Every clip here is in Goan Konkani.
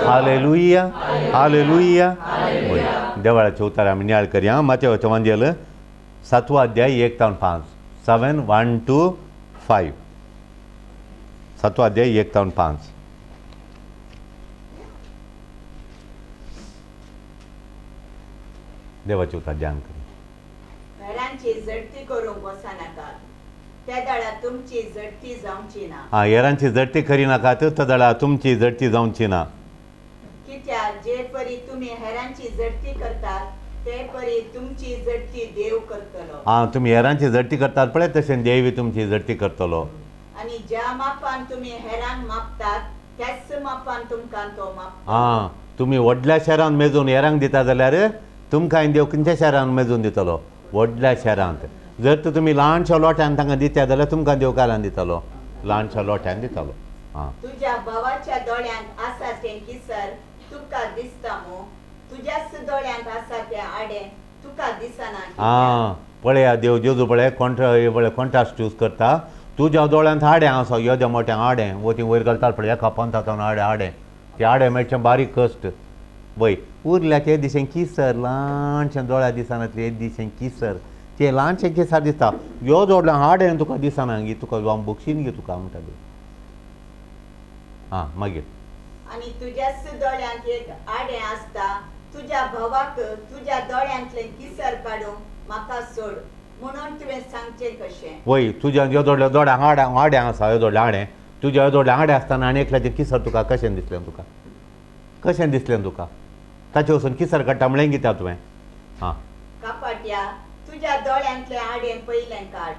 Hallelujah, hallelujah. वय देवाळाचे उतार आमी नियाळ करया. मातेवाचें वांजेल 7वो अध्याय 1 तावन 5, 7 1 2 5, 7वो अध्याय 1 तावन 5. देवाचे उतार ध्यान करी. हेरांची झडती करूंक वचनाकात, त्या दळा तुमची झडती जावची ना. आं, हेरांची झडती करी नाकात, त्या दळा तुमची झडती जावची ना. कित्याक जे परी तुमी हेरांची झडती करतात ते परी तुमची झडती देव करतलो. आं, तुमी हेरांची झडती करतात पळय तशें देवी तुमची झडती करतलो. आनी ज्या मापान तुमी हेरांक मापतात त्याच मापान तुमकां तो मापतलो. आं, तुमी व्हडल्या शहरान मेजून हेरांक दिता जाल्यार तुमकां देव खंयच्या शहरान मेजून दितलो? व्हडल्या शहरांत. जर तर तुमी ल्हानशा लोट्यान तांकां दिता जाल्यार तुमकां देव कारान दितलो, ल्हानशा लोट्यान दितलो. आं, तुज्या भावाच्या दोळ्यांत आसा तें किसर तुका दिसता मू, तुज्याच दोळ्यांत आसा तें आडें तुका दिसना. आं, पळया देव जेजू पळय पळय कॉन्ट्रास्ट यूज करता. तुज्या दोळ्यांत आडें आसा, येदें मोटें आडें, वती वयर घालतात पळय एका पंथांत आडें आडें, तें आडें मेळचें बारीक कश्ट. वय उरल्या ते दिशेन किसर ल्हानशें दोळ्या दिसनातलें, एक दिशेन किसर, तें ल्हानशें किसर दिसता. ह्यो जोडल्या आडें तुका दिसना गे, तुका हांव बक्षीन गे तुका म्हणटा देव. आं, मागीर आनी तुज्याच दोळ्यांत एक आडें आसता, तुज्या भावाक तुज्या दोळ्यांतलें किसर काडूंक म्हाका सोड म्हणून तुवें सांगचें कशें? वय तुज्या ह्यो दोडल्या दोळ्यांक आडें आडें आसा, ह्यो दोडल्या आडें, तुज्या ह्यो दोडल्या आडें आसतना आनी एकल्याचें किसर तुका कशें दिसलें? तुका कशें दिसलें? तुका ताचे वचून किसर काडटा म्हणलें कित्याक तुवें? आं, कापाट्या तुज्या दोळ्यांतलें आडें पयलें काड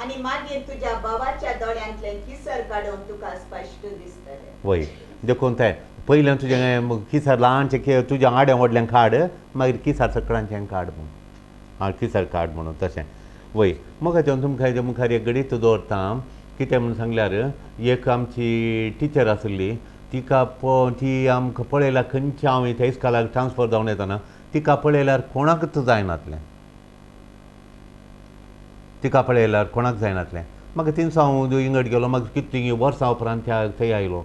आनी मागीर तुज्या भावाच्या दोळ्यांतलें किसर काडूंक तुका स्पश्ट दिसतलें. वय देखून तें पयलें तुजें किसर ल्हानशें तुजें आडें व्हडलें काड, मागीर किसर सकळांचें काड म्हणून. आं, किसर काड म्हणून तशें. वय म्हाका तें तुमकां मुखार एक गणीत दवरता. कितें म्हणून सांगल्यार एक आमची टिचर आसली, तिका ती आमकां पळयल्यार खंयच्या हांव थंय इस्कोलाक ट्रान्सफर जावन येतना तिका पळयल्यार कोणाकच जायनातलें, तिका पळयल्यार कोणाक जायनातलें. मागीर तिनसां हांव इंगट गेलो, मागीर कितलीं वर्सां उपरांत त्या थंय आयलो.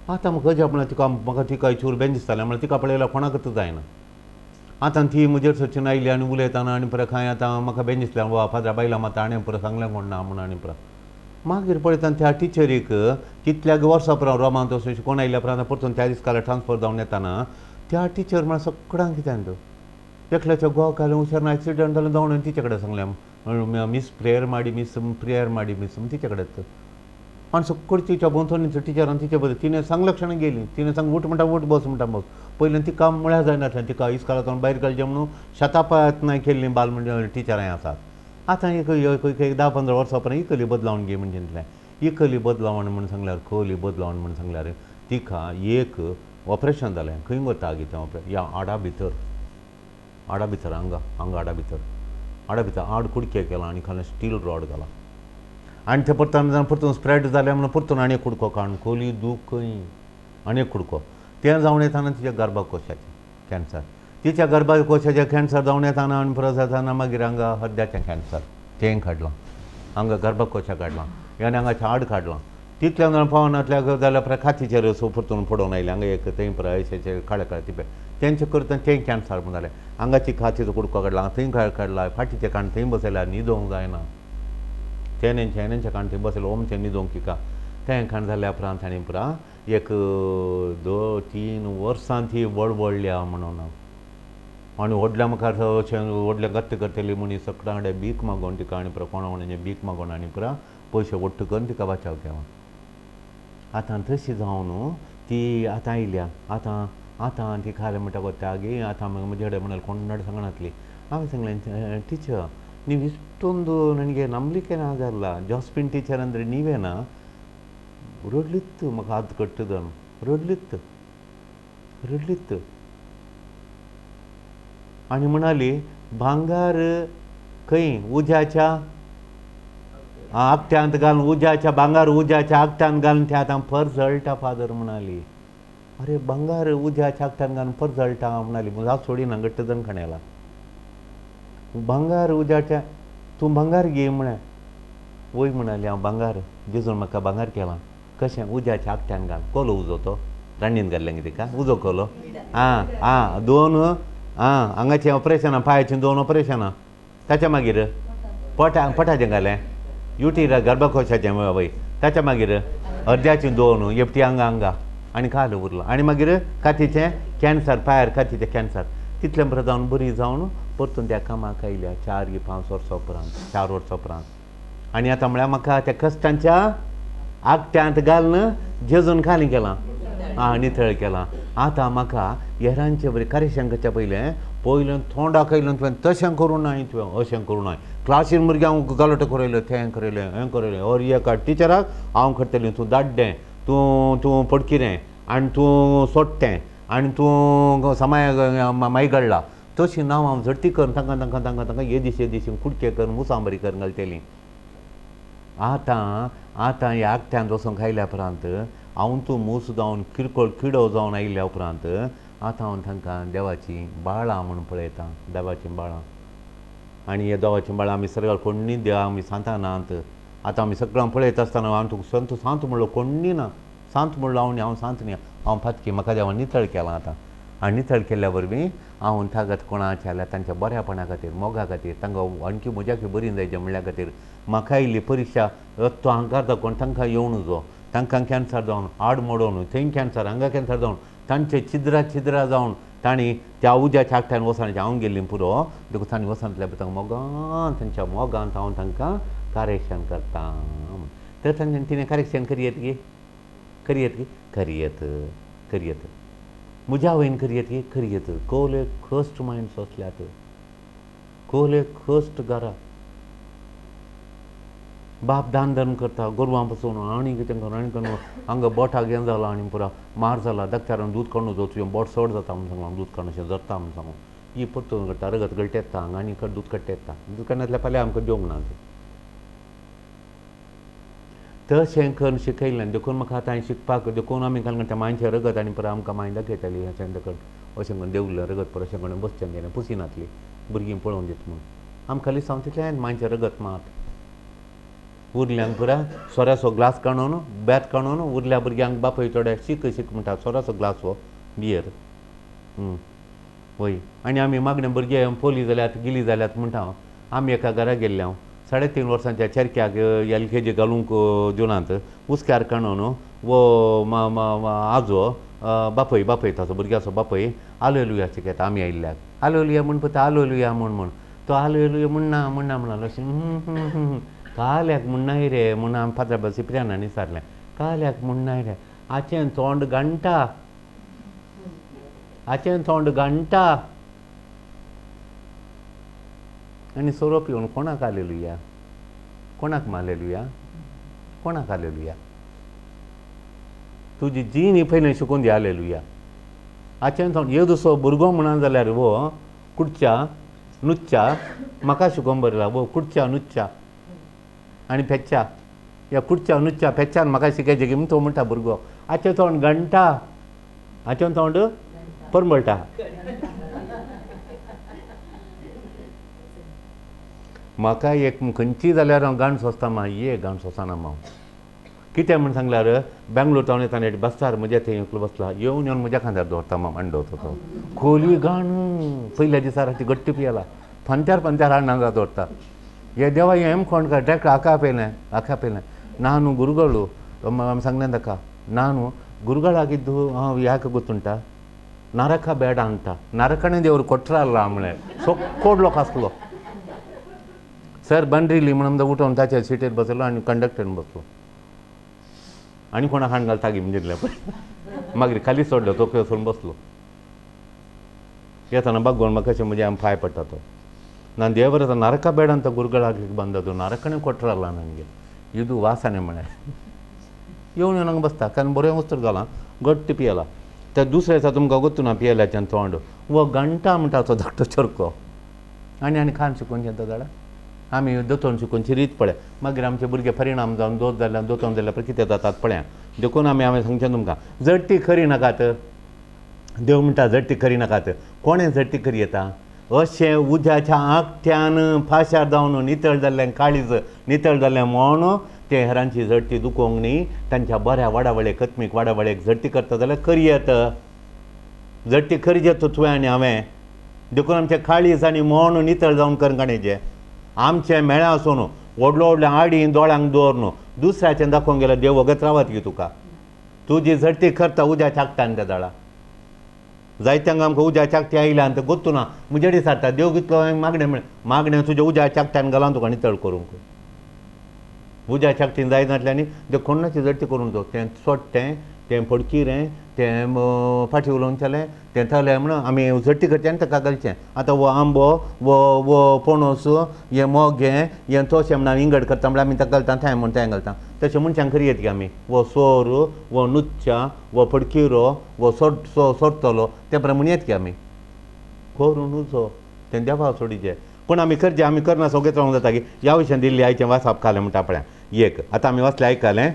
आतां म्हाका अजाप म्हणल्यार तिका म्हाका तिका चूर बेन दिसतालें, म्हणल्यार तिका पळयल्यार कोणाकच जायना. आतां ती म्हजेर सचिन आयली आनी उलयतना आनी परत खंय आतां म्हाका बेन दिसलें वा फादरा बायलां मात हाणें परत सांगलें कोण ना म्हणून. आनी परत मागीर पळयतना त्या टिचरीक कितल्या वर्सां उपरांत रोमांत वचून शिकोवन आयल्या उपरांत परतून त्या इस्कोलाक ट्रान्सफर जावन येतना त्या टिचर म्हळ्यार सगळ्यांक कितें एकल्याच्या गोवाक घालून हुशार एक्सिडंट जालें जावन तिचे कडेन सांगलें मिस प्रेयर माडी, मिस प्रेयर माडी मिस तिचे कडेन. आनी सगळी तिच्या भोंवतणी टिचरान तिचे बद्दल तिणें सांगल्या क्षण गेली, तिणें सांग उठ म्हणटा उठ, बस म्हणटा बस. पयलीं तिका म्हळ्यार जायनासलें, तिका इस्कोलांतल्यान भायर घालचें म्हणून शतापायत केल्लीं बाल म्हणजे टिचरां आसात. आतां एक एक 10-15 वर्सां उपरांत इकली बदलावन गे म्हणजे इतलें इकली बदलावण म्हूण सांगल्यार खोली बदलावण म्हूण सांगल्यार तिका एक ऑपरेशन जालें. खंय वता गे तें ऑपरेशन? ह्या आडा भितर, आडा भितर, हांगा हांगा आडा भितर, आडा भितर आड कुडके केला आनी खाला स्टील रॉड घाला आनी ते परतून परतून स्प्रेड जालें म्हणून परतून आनी एक कुडको काडून खोली दूख खंय आनी एक कुडको तें जावन येतना तिच्या गर्भकोशाचें कॅन्सर, तिच्या गर्भकोशाचें कॅन्सर जावन येतना आनी परत जातना मागीर हांगा हद्द्याचें कॅन्सर तें काडलां, हांगा गर्भकोशा काडलां आनी हांगाचें आड काडलां. तितल्यान पावनातल्या जाल्यार परत खातीचेर सो परतून पडोवन आयलें हांगा एक थंय परत अशें काळे काळे तिपे तेंचें करतना तें कॅन्सर म्हूण जालें. हांगाची खातीचो कुडको काडला, थंय काडला, फाटीचें काण थंय बसयल्यार न्हिदोंक जायना, तेणेंचें हेणेंचें काण थंय बसयलें ओमचें न्हिदोंक तिका. तें काण जाल्या उपरांत आनी उपरांत एक 2-3 वर्सां ती वळवळ्ळ्या म्हणून आनी व्हडल्या मुखार अशें व्हडलें गत्त करतली मनीस सगळ्यां कडेन भीक मागोवन तिका आनी परत कोणा कोणाचें भीक मागोवन आनी परत पयशे वट्ट करून तिका वाचाव केला. आतां तशी जावन ती आतां आयल्या, आतां आतां ती खालें म्हणटा कोत्ता गे आतां म्हजे कडेन म्हणाल कोण सांगनातली. हांवें सांगलें ಟಿಚರ್ ನೀವು ಇಷ್ಟೊಂದು ನನಗೆ ನಂಬಲಿಕ್ಕೇನೆ ಆಗಲ್ಲ, ಜಾಸ್ಮಿನ್ ಟೀಚರ್ ಅಂದರೆ ನೀವೇನಾ? ರೊಡ್ಲಿತ್ತು म्हाका हात कट्टदन रडलीत रडलीत आनी म्हणाली भांगर खंय उज्याच्या आगट्यांत घालून उज्याच्या भांगर उज्याच्या आगट्यांत घालून ते आतां पर जळटा फादर म्हणाली. अरे भांगर उज्याच्या आगट्यांत घालून पर जळटा म्हणाली. हांव सोडिना घट्ट जण खणेला भांगर उज्याच्या तूं भांगर घे म्हळें. वय म्हणाली हांव भांगर जेजून म्हाका भांगर केलां. कशें उज्याच्या आगट्यान घाल कोलो उजो तो रांडीन घाल्लें तिका उजो केलो. आं आं 2 आं हांगाचें ऑपरेशनां, पांयाचीं 2 ऑपरेशनां. ताच्या मागीर पोटाचें घालें, युटीरा गर्भकोशाचें वय. ताच्या मागीर अर्द्याचीं 2 एकटी हांगा हांगा आनी काल उरलो. आनी मागीर कातीचें कॅन्सर, पांयार कातीचें कॅन्सर. तितलें बरें जावन बरी जावन परतून त्या कामाक आयल्या 4-5 वर्सां उपरांत, 4 वर्सां उपरांत. आनी आतां म्हळ्यार म्हाका त्या कश्टांच्या आगट्यांत घालून जेजून खाली केलां, आं नितळ केलां. आतां म्हाका हेरांचे बरें करेक्शन करच्या पयलें पयलें तोंडाक आयलें तुवें तशें करूं नाय, तुवें अशें करूं नाय. क्लासीन भुरग्यांक गलाटो करयलो, तें करयलें, हें करयलें. और एका टिचराक हांव करतलें, तूं दाड्डें, तूं तूं पडकिरें आनी तूं सोडटें आनी तूं समाय मायगडला. तशी नांव हांव झडटी करून तांकां तांकां तांकां तांकां येदीश येदीश कुडके करून मुसांबरी करून घालतली. आतां आतां ह्या आगट्यांत वचोन खायल्या उपरांत हांव तूं मूस जावन किरकोळ किडो जावन आयिल्ल्या उपरांत आतां हांव तांकां देवाचीं बाळां म्हूण पळयतां, देवाचीं बाळां. आनी ह्या देवाचीं बाळां आमी सगळ्या कोण्णी देवा आमी सांतां नात. आतां आमी सगळ्यां पळयता आसतना हांव तुका संत सांत म्हणलो कोण्णी ना, सांत म्हणलो हांव न्ही, हांव सांत न्ही, हांव पातकी, म्हाका देवान नितळ केलां आतां. आनी नितळ केल्ल्या वरवीं हांव तागत कोणाच्या जाल्यार तांच्या बऱ्यापणा खातीर, मोगा खातीर, तांकां आणखी म्हज्याकूय बरी जायचें म्हणल्या खातीर म्हाका आयिल्ली परिक्षा तो हांगा दाखोवन तांकां येवं नजो, तांकां कॅन्सर जावन आड मोडोवन, थंय कॅन्सर हांगा कॅन्सर जावन तांचे छिद्रां छिद्रां जावन तांणी त्या उज्याच्या आगट्यान वचोन हांव गेल्लीं पुरो. देखून तांणी वचनातल्या तांकां मोगान, तांच्या मोगान हांव तांकां करेक्शन करता. तर तांच्यान तिणें करेक्शन करयेत गे, करयेत गे, करयेत करयेत, म्हज्या आवयन करयेत गे, करयेत. कोले कश्ट मायन सोंसल्यात, कोले कश्ट घरा. बाप दान धर्म करता, गोरवां पसून आनी कितें करून आनी करून हांगा बोटाक हें जालां आनी पुरो मार जाला, डॉक्टरान दूद काडून जो तुजें बोट चड जाता म्हूण सांगलां, दूद काडून अशें जरता म्हूण सांगून ही परतून करता, रगत गळटे येता हांगा आनी दूद काडटा येता, दूद काडनासल्यार फाल्यां आमकां जेवंक ना. तशें करून शिकयलें देखून म्हाका आतां शिकपाक, देखून आमी काल म्हणटा मांयचें रगत आनी परत आमकां मांय दाखयताली अशें देखून अशें करून देवलें रगत परत अशें करून बसचें गेलें पुसिनातली भुरगीं पळोवन दित म्हूण आमकां लिसांव तितलें मांयचें रगत मात उरल्यांक पुरा सोऱ्याचो ग्लास काडून बेत काडून उरल्या भुरग्यांक बापूय थोडे शीक शीक म्हणटा, सोऱ्याचो ग्लास हो बियर. वय आनी आमी मागणे भुरगे पोली जाल्यात गिली जाल्यात म्हणटा. हांव आमी एका घरा गेल्ले, हांव 3.5 वर्सांच्या चेरक्याक LKG घालूंक दिवनात, हुस्क्यार काडून वो आजो बापय बापय ताचो भुरग्याचो बापय आलेलुया शिकयता आमी आयिल्ल्याक. आलेलुया म्हण पळयता, आलेलुया म्हण म्हण तो आलेलुया म्हणना म्हणना म्हणलो अशें काल्याक म्हणनाय रे म्हूण आमी फादर सिप्रियानान विचारलें, काल्याक म्हणनाय रे, आचें तोंड घांटा, आचें तोंड घांटा. आनी सोरो पिवन कोणाक आलेलुया, कोणाक मालेलुया, कोणाक आलेलुया, तुजी जीण पयलें शिकून दी आलेलुया. आचें तोंड येदोसो भुरगो म्हणा जाल्यार वो कुडच्या नुच्च्या म्हाका शिकोवन बरयला, वो कुडच्या नुच्च्या आनी पेच्च्या, ह्या कुडच्या नुच्च्या पेच्यान म्हाका शिकायचें की तो म्हणटा भुरगो. आचें तोंड घंटा, आचें तोंड परमळटा. म्हाका एक खंयची जाल्यार हांव गाण सोंसता मा, ये गाण सोंसना हांव. कितें म्हूण सांगल्यार बेंगलोर तावन येताना बसतार म्हज्या थंय एकलो बसला, येवन येवन म्हज्या खांद्यार दवरता मा मांडो तो खोली गाण पयल्या दिसा राती गट्टी पियेला, फांत्यार फांत्यार हाडना दवरता. हे देवा हेम कोण काय ट्रॅक्टर आका पेलें आका पेलें. नानू गुरुगळू सांगलें ताका, नानू ಗುರುಗಳಾಗಿದ್ದು ಯಾಕೆ ಗೊತ್ತುಂಟಾ? ನರಕ ಬೇಡ ಅಂತ, ನರಕನೇ ದೇವರು ಕೊಟ್ಟರಲ್ಲ ಆಮೇಲೆ ಸೊಕ್ಕೋಡ್ಲೋ ಕಾಸ್ಲು ಸರ್ ಬನ್ರಿ ಇಲ್ಲಿ म्हणून उठोवन ताच्या सिटीर बसलो आनी कंडक्टरीन बसलो आनी कोणा हाण घालता म्हणजे मागीर खाली सोडलो तो वचून बसलो. येताना ಬಗ್ಗೋಣ ಮಕ್ಕಳ ಮುಂಜೆ ಪಾಯ ಪಟ್ಟಾತು. ನಾನು ದೇವರ ನರಕ ಬೇಡ ಅಂತ ಗುರುಗಳಾಗ್ಲಿಕ್ಕೆ ಬಂದದ್ದು, ನರಕನೇ ಕೊಟ್ಟರಲ್ಲ ನನಗೆ, ಇದು ವಾಸನೆ ಮಳೆ. येवन येवन हांगा बसता कारण बरें वस्तू घाला गट्ट पियेला. त्या दुसऱ्या दिसा तुमकां गोत्तू ना पियेल्याच्यान तोंड वो घंटा म्हणटा तो धाकटो चरको आनी आनी खान शिकोवन येता जाल्यार आमी दोतोन शिकोवची रीत पळय, मागीर आमचे भुरगे परिणाम जावन दोत जाल्यार दोतोन जाल्यार पळय कितें जातात पळया. देखून आमी हांवें सांगचें तुमकां जडटी खरी नाकात, देव म्हणटा जडटी खरी नाकात. कोणें जडटी खरी येता? अशें उज्याच्या आंकट्यान फाशार जावन नितळ जाल्लें काळीज नितळ जाल्लें म्हूण ते हेरांची झडटी दुखोवंक न्ही, तांच्या बऱ्या वाडावळेक, कत्मीक वाडावळेक झडटी करता जाल्यार करी येता, झडटी करी येता तुवें आनी हांवें. देखून आमचें काळीज आनी मन नितळ जावन करंकाणेचें आमचें मेळ्ळें आसून व्हडलो व्हडलें आडी दोळ्यांक दवर न्हू, दुसऱ्याचें दाखोवंक गेल्यार देव वगत रावत की तुका. तुजी झडटी करता उज्या चाकटान त्या दळा जायत्यांक आमकां उज्या चाकटी आयल्या आनी तें गोत्तू ना म्हजेडी दिसाता देव कितलो हांवें मागणें म्हळें मागणें तुज्या उज्या चाकट्यान घालां तुका नितळ करूंक. उज्या चाकटीन जायनातलें आनी तें कोणाची झडटी करूंक तो तें सोडटें तें फडकिरें तें फाटी उलोवचेलें तें थलें म्हणून आमी झडटी करचें आनी ताका घालचें. आतां हो आंबो वो वो पणस हें मोगें हें तोशें म्हणून आमी इंगड करता म्हळ्यार आमी ताका घालता थंय म्हूण थंय घालता. तशें मनशांक करी येत आमी वो सोर वो नुच्च्या वो फडकिरो वो सोड सोडटलो ते प्रमाण येत की आमी करून उजो तें देवा सोडीचें. पूण आमी करचें आमी करना सगळें रावंक जाता की ह्या विशयान दिल्ली आयचें वासाप खालें म्हणटा पळय एक आतां आमी वाचलें आयकलें.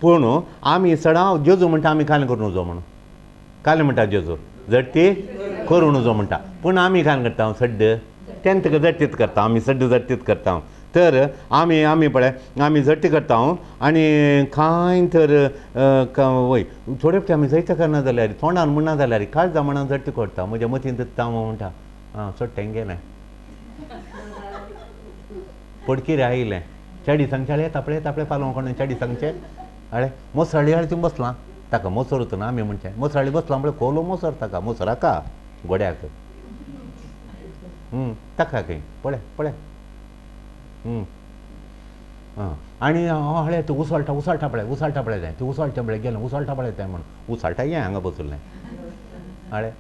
पूण आमी सदां जेजू म्हणटा आमी खालें करून उजो म्हणून कालें म्हणटा जेजू झडटी करून उजो म्हणटा. पूण आमी खालें करता सड्ड तें तुका झडटीत करता आमी सड्ड झडटीत करता. तर आमी आमी पळय आमी झडटी करता आनी कांय तर वय थोडे फावटी आमी जैत करना जाल्यार तोंडान म्हणना जाल्यार काळजा म्हणान झडटी करता. म्हज्या मतीन दिता म्हणटा आं सोडटें गेलें पडकिरें आयलें चेडी सांगचें येता पळय येता पळय पालोवंक कोण चेडी सांगचें अळे मोसराळी हाड थंय बसलां ताका मोसर ना आमी म्हणचें मोसराळी बसलां म्हळ्यार कोलो मोसर ताका मोसराका गोड्याक ताका खंय पळय पळय आं आनी हळे तूं उसळटा उसळटा पळय उसळटा पळय तें तूं उसळटा पळय गेलें उसळटा पळय तें म्हणून उसळटा हें हांगा बसलें हळे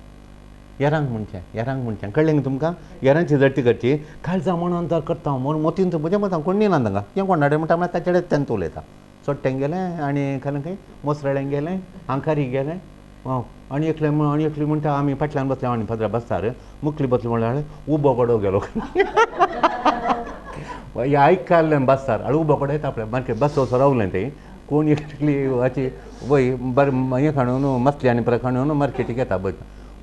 येरांक म्हणचें येरांक म्हणचें कळ्ळें न्ही तुमकां. येरांची झडटी करची काळजा म्हणून तर करता म्हणून मोतीन म्हज्या मतान कोण न्ही ना तांकां हें कोणाडे म्हणटा म्हळ्यार ताचे कडेन तें उलयता. सोडटें गेलें आनी खालें खंय मोसराळ्यां गेलें आंकारी गेलें आनी एकलें आनी एकली म्हणटा आमी फाटल्यान बसले आनी फादरा बसतार मुखली बसले म्हणल्यार उबो गडो गेलो हें आयकलें बसतार आनी उबो गडो येता पळय मागीर बस वचो रावलें तें कोण एकली हाची वय बरें हें खाणून मसली आनी परत खाणून मार्केटीक येता बस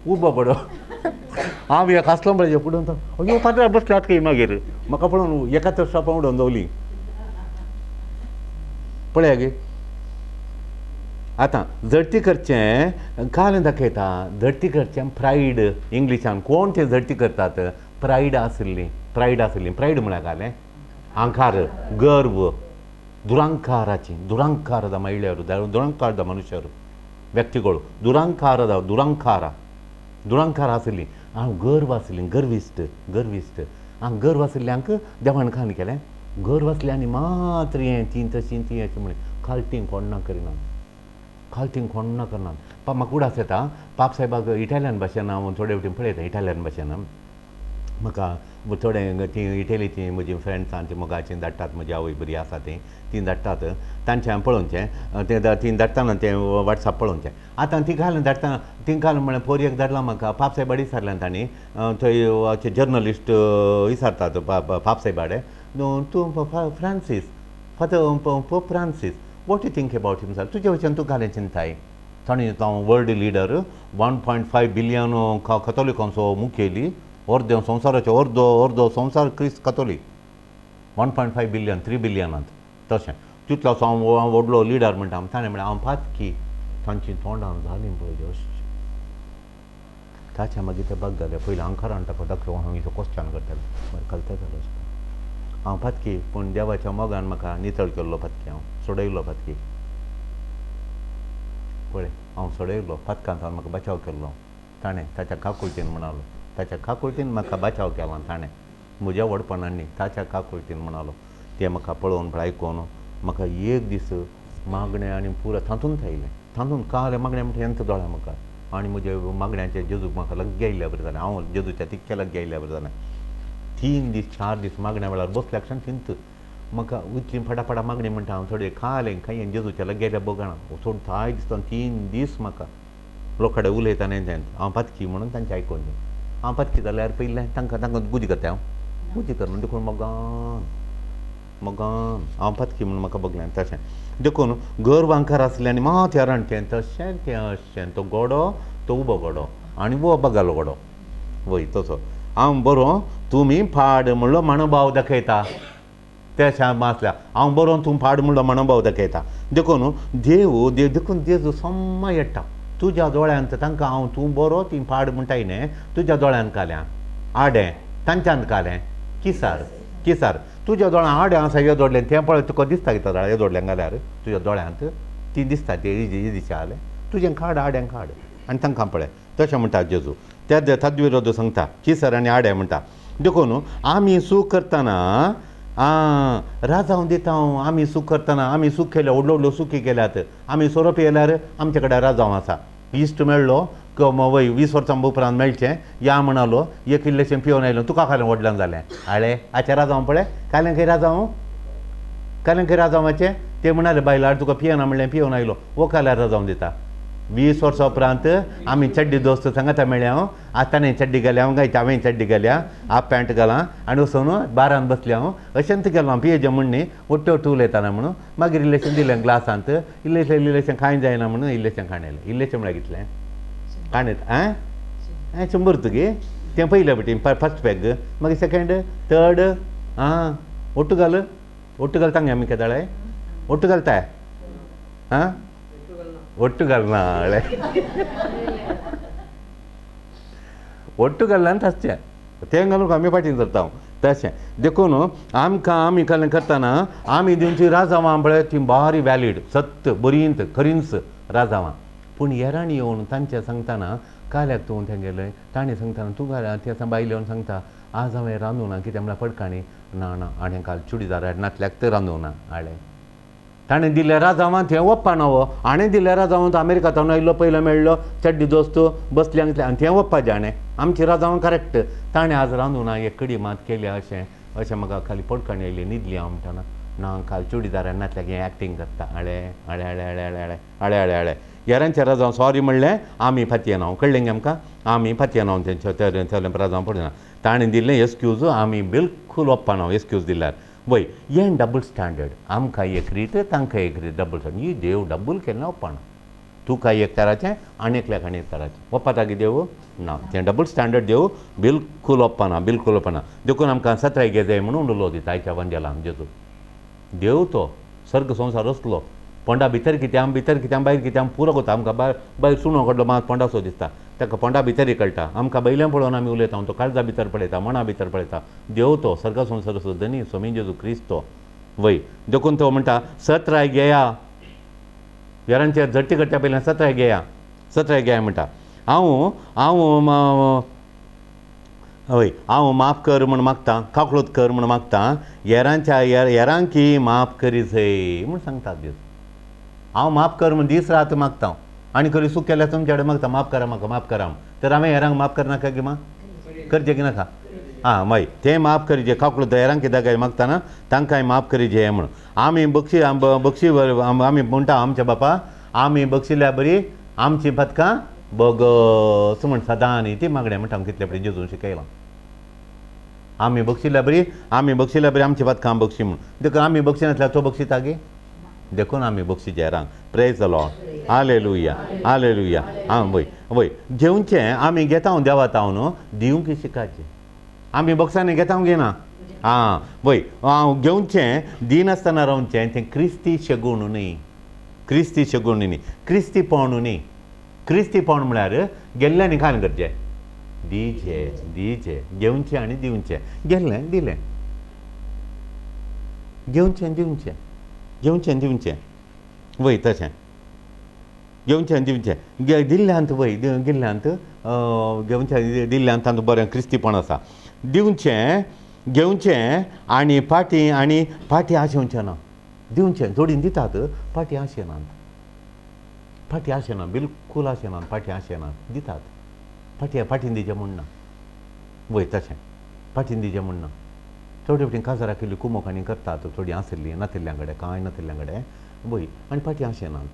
उबो गडो हांव एक आसलो पळय फुडून तो अयो फादरा बसल्यात खंय मागीर म्हाका पळोवन एकाच स्टॉपां उडोवन दवली पळया गे. आतां झडटी करचें कालें दाखयता झडटी करचें प्रायड इंग्लिशान कोण ते झडटी करतात प्रायड आशिल्ली प्रायड आशिल्ली प्रायड म्हळ्यार कालें ಅಹಂಕಾರ, ಗರ್ವ, ದುರಂಕಾರಾಚಿ ದುರಂಕಾರದ ಮಹಿಳೆಯರು, ದುರಂಕಾರದ ಮನುಷ್ಯರು, ವ್ಯಕ್ತಿಗಳು, ದುರಂಕಾರದ ದುರಂಕಾರ दुरंकार आसली हांव गर्व आसली, गर्विश्ट गर्विश्ट हांव गर्व आशिल्ल्यांक देवान खान केलें, गर्व आसली आनी मात्र हें तीं तशीं तीं अशें म्हणलें खालतीं कोण ना करिना, खालतीं कोण ना करना. म्हाका उडास येता पाप साहेबाक इटालियन भाशेन हांव थोडे फावटी पळयता इटालियन भाशेन म्हाका थोडे तीं इटलीचीं म्हजी फ्रेंड्सां तीं मोगाचीं धाडटात, म्हजी आवय बरी आसा तीं तीं धाडटात, तांचें हांवें पळोवचें तें तीं धाडटाना तें वॉट्सॅप पळोवचें. आतां तीं घालून धाडटाना तीं घालून म्हळ्यार पोरयेक धाडलां म्हाका पाप साहेबाडे विचारलें तांणी थंय जर्नलिस्ट विचारतात पाप साहेबाडे तूं Francis father Pope Francis what you think about himself, तुजे वचन तूं घालें चिंताय ताणें हांव वर्ल्ड लिडर 1.5 बिलियन कथोलिकांचो मुखेली, अर्दो संवसाराचो अर्दो अर्दो संवसार क्रिस्त कथोलीक, 1.5 बिलियन 3 बिलियनांत तशें तितलो हांव व्हडलो लिडर म्हणटा. ताणें म्हणलें हांव पातकी, तांची तोंडां जालीं पळय अशें ताच्या मागीर ते बाग जालें पयलीं अंकारान ताका दाखलो हांव हिचो क्वेश्चन करतालें मागीर कलते जालो हांव पातकी, पूण देवाच्या मोगान म्हाका नितळ केल्लो पातकी, हांव सोडयलो पातकी, पळय हांव सोडयलो पातकांत हांव म्हाका बचाव केल्लो ताणें, ताच्या काकुळटीन म्हणालो, ताच्या काकुळटीन म्हाका बचाव केला ताणें, म्हज्या व्हडपणांनी ताच्या काकुळटीन म्हणालो. तें म्हाका पळोवन पळय आयकोन म्हाका एक दीस मागणें आनी पुरो तातूंत आयलें, तातूंत कालें मागणें म्हणटा हेंच दोळ्या म्हाका आनी म्हजे मागण्याचे जेजूक म्हाका लग्गे आयिल्ल्या बरें जालें, हांव जेजूच्या तितक्या लग्गे आयिल्ल्या बरें जालें. 3 दीस 4 दीस मागण्या वेळार बसल्या क्षण थिंत म्हाका इतली फटाफटा मागणी म्हणटा हांव थोडे खालें खायें जेजूच्या लग्गे आयल्या बघाणा थोड थाय दिसता 3 दीस म्हाका लोकां कडेन उलयता न्ही तें हांव पातकी म्हणून तांचें आयकून हांव पातकी जाल्यार पयलें तांकां तांकां गुजी करता हांव गुजी कर देखून मोगान मोगान हांव पातकी म्हणून म्हाका बगलें तशें देखून गर्व अंकार आसलें आनी मात हेरान तें तशें तें अशें तो गोडो तो उबो गोडो आनी वो बगालो गोडो वय तसो हांव बरो तुमी फाड म्हणलो मानोभाव दाखयता. ते आसल्या हांव बरोवन तूं पाड म्हणलो म्हणून भाव दाखयता. देखून देव देखून जेजू सम्मा येता तुज्या दोळ्यांत तांकां हांव तूं बरो ती पाड म्हणटाय न्ही, तुज्या दोळ्यांत घाल्या आडें, तांच्यांत घालें किसार किसार. तुज्या दोळ्यां आडें आसा हे दोडलें तें पळय तुका दिसता कितें हे दोडलें घाल्यार तुज्या दोळ्यांत ती दिसता ते दिशा जालें तुजें काड आडें काड आनी तांकां पळय. तशें म्हणटा जेजू त्या तद्विरोध सांगता किसर आनी आडें म्हणटा. देखून आमी सूख करतना राजांव दिता हांव, आमी सूख करतना आमी सूख केल्या व्हडल्यो व्हडल्यो सुखी केल्यात. आमी सोरो पियेल्यार आमचे कडेन राजांव आसा. इश्ट मेळ्ळो वय 20 वर्सां उपरांत मेळचें या म्हणालो एक इल्लेशें पिवन आयलो तुका खालें व्हडल्यान जालें आळे आचे राजांव पळय कालें खंय राजांव कालें खंय राजांवाचें ते म्हणाले बायलार तुका पियना म्हणलें पिवन आयलो वो काल्यार राजांव दिता. 20 वर्सां उपरांत आमी चड्डी दोस्त सांगता मेळ्ळें हांव आतां ताणें चड्डी घाल्या हांव गायता हांवें चड्डी घाल्या हाफ पॅन्ट घालां आनी वचून बारान बसलें हांव अशेंच गेलो हांव पियेजें म्हण न्ही ಒಟ್ಟು ಒಟ್ಟು उलयताना म्हणून मागीर इल्लेशें दिलें ग्लासांत इल्लेशें इल्लेशें कांय जायना म्हणून इल्लेशें खाणेलें. इल्लेशें म्हळ्यार कितलें काणें आं आं 100 तुगे तें पयलें बटी फर्स्ट पॅग मागीर सेकेंड थर्ड आं ಒಟ್ಟು घाल ಒಟ್ಟು घालता आमी केदाळे ಒಟ್ಟು घालताय आं ಒಟ್ಟು घालना हळे ಒಟ್ಟು घालना तशें तें घालूंक आमी फाटीं सरता हांव तशें. देखून आमकां आमी कलें करतना आमी दिवची राजांवां पळय ती बारी वॅलीड सत्य बरींत खरींच राजांवां. पूण हेरांनी येवन तांचें सांगतना काल्याक तूं तेंगेलें ताणें सांगतना तूं घाल्या ते बायल येवन सांगता आज हांवें रांदूं ना कितें म्हळ्यार पडकाणी ना ना हाणें काल चुडीदार नातल्याक तर रांदूं ना हाणें ताणें दिल्ल्या राजांवां थंय वप्पा ना हो हाणें दिल्ल्या राजांवां तो अमेरिका थावन आयिल्लो पयलो मेळ्ळो चड्डी दोस्त बसले आनी थंय वप्पाचें हाणें आमची राजांवां करेक्ट ताणें आज रांदूं ना एक कडी मात केल्या अशें अशें म्हाका खाली पडकाणी आयली न्हिदली हांव म्हणटना ना काल चुडीदारान नातल्याक हें एक्टींग करता हाळे हाळे हाळे हाळे हाळे हाळे हाळे हाळे हाळे हेरांच्या राजांव सॉरी म्हणलें आमी फातयेना हांव कळ्ळें गे आमकां आमी फातयेना हांव तेंच्या राजांव पडना ताणें दिल्लें एक्सक्यूज आमी बिलकूल वप्पा ना एक्सक्यूज दिल्यार वय हें डबल स्टँडर्ड आमकां एक रीत तांकां एक रीत डबल स्टँडर्ड ही देव डबल केन्ना वप्पाना तुका एक तराचें आनी एकल्याक आनी एक तराचें वप्पा गे देव ना तें डबल स्टँडर्ड देव बिलकूल वप्पाना बिलकूल वप्पाना. देखून आमकां सत्राय घे जाय म्हणून उलो दिता आयच्या वंजेलान जेजू देव तो सर्ग संवसार असलो पोंडा भितर कितें आम भितर कितें भायर कितें आम पुरो कोता आमकां भायर भायर सुणो कडलो मात पोंडासो दिसता ताका पोंडा भितरय कळटा आमकां बैल्यां पळोवन आमी उलयता तो काळजा भितर पळयता मना भितर पळयता देव तो सर्ग संवसार असलो धनी स्वामी जेजू क्रिस्त वय. देखून तो म्हणटा सत्राय घेया हेरांचेर झडटी करच्या पयलीं सत्राय घेया सत्राय घेया म्हणटा. हांव हांव हय हांव माफ कर म्हूण मागता काकळूत कर म्हूण मागता हेरांच्या हेरांकी माफ करी जय म्हूण सांगता दीस हांव माफ कर म्हूण दीस रात मागता आनी खरी चूक केल्यार तुमचे कडेन मागता माफ करा म्हाका माफ करा तर हांवें हेरांक माफ करनाका गे मा करचें की नाका आं मागीर तें माफ करीजे काकळूत हेरांक कित्याक काय मागतना तांकांय माफ करीजे म्हणून आमी बक्षी बक्षी आमी म्हणटा आमच्या बापा आमी बक्षिल्या बरी आमची पदकां बगस म्हण सदां आनी ती मागणें म्हणटा कितले पळय जेजून शिकयलां आमी बक्षिल्या बरी आमी बक्षिल्या बरी आमची पदकां बक्षी म्हूण देखून आमी बक्षी नासल्यार तो बक्षिता गे देखून आमी बक्षी हेरांक. Praise the Lord hallelujah hallelujah. आं वय वय घेवचें आमी घेता देवा तावन दिवंक शिकाचें आमी बक्षांनी घेता घेना आं वय हांव घेवचें दिनासतना रावचें तें क्रिस्ती शेगूण न्ही क्रिस्ती शेगूण न्ही क्रिस्तीपण न्ही क्रिस्तीपण म्हळ्यार गेल्ल्यांनी कांय करचें दिचे दिचे घेवचें आनी दिवचें गेल्लें दिलें घेवचें दिवचें घेवचें दिवचें वय तशें घेवचें दिवचें दिल्ल्यांत वय गिल्ल्यांत घेवचें दिल्ल्यांत तांतूं बरें क्रिस्तीपण आसा दिवचें घेवचें आनी फाटीं आनी फाटीं आशेवचें ना दिवचें जोडीन दितात फाटीं आशेनात फाटीं आशेना बिलकूल आशेनात फाटीं आशेनात दितात फाटीं फाटीं दिचें म्हूण ना वय तशें फाटीं दिचें म्हूण ना. थोडे फावटी काजाराक केल्ली कुमोक आनी करतात थोडीं आशिल्लीं नातिल्ल्यां कडेन कांय नातिल्ल्यां कडेन वय आनी फाटीं आशेनात